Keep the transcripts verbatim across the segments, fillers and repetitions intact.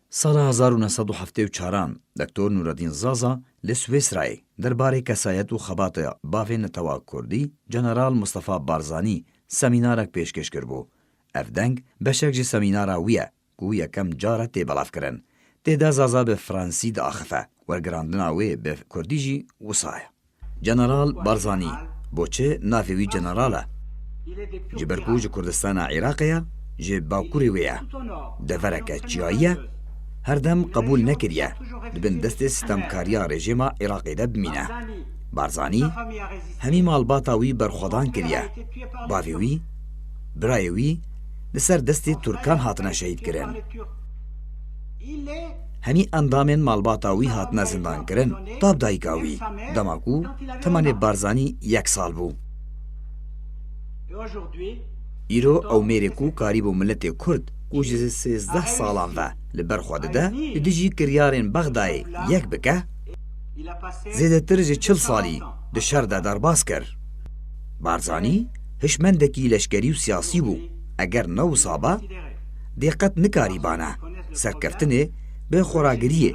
Sala hezar û neh sed û heftê û çaran Doktor Nûredîn Zaza li Swîsrayê derbarê kesayet û xebata bavê netewa Kurdî General Mustafa Barzanî semînarek pêşkêş kiribû. Ev deng beşek ji semînara wî ye ku yekem car e tê belavkirin. Tê de Zaza bi fransî diaxife. Wergirandina wê bi kurdî jî wisa ye. General Barzanî, bo çi navê wî General e? Ji ber ku ji Kurdistana Iraqê ye, ji bakurê wê ye. Devereke çiyayî ye, her dem qebûl nekiriye di bin destê sitemkariya rejîma Iraqê de bimîne. Barzanî hemî malbata wî berxwedan kiriye. Bavê wî, birayê wî li ser destê Tirkan hatine şehîdkirin. Hemî endamên malbata wî hatine zindankirin, tab dayika wî, dema ku temenê Barzanî yek sal bû. Îro ew mêrê ku karîbû miletê Kurd ku ji sêzdeh salan ve li ber xwe dide, li dijî kiryarên Bexdayê yek bike, zêdetir ji çil salî di şer de derbas kir. Barzanî hişmendekî leşkerî û siyasî bû. Eger ne wisa ba, dê qet nikarîbane serkeftinê bi xweragiriyê.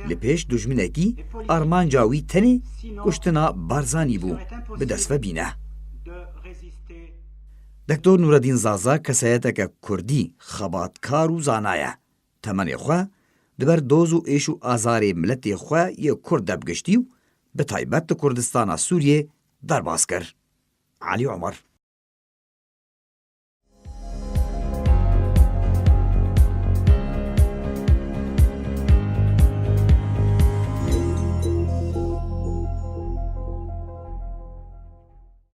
Li pêş dujminekî armanca wî tenê kuştina Barzanî bû, bi dest ve bîne. Doktor Nûredîn Zaza kesayeteke kurdî, xebatkar û zana ye. Temenê xwe di ber doz û êş û azarê miletê xwe yê Kurd de bi giştî û bi taybet di Kurdistana Sûriyê derbas kir. Elî Omer.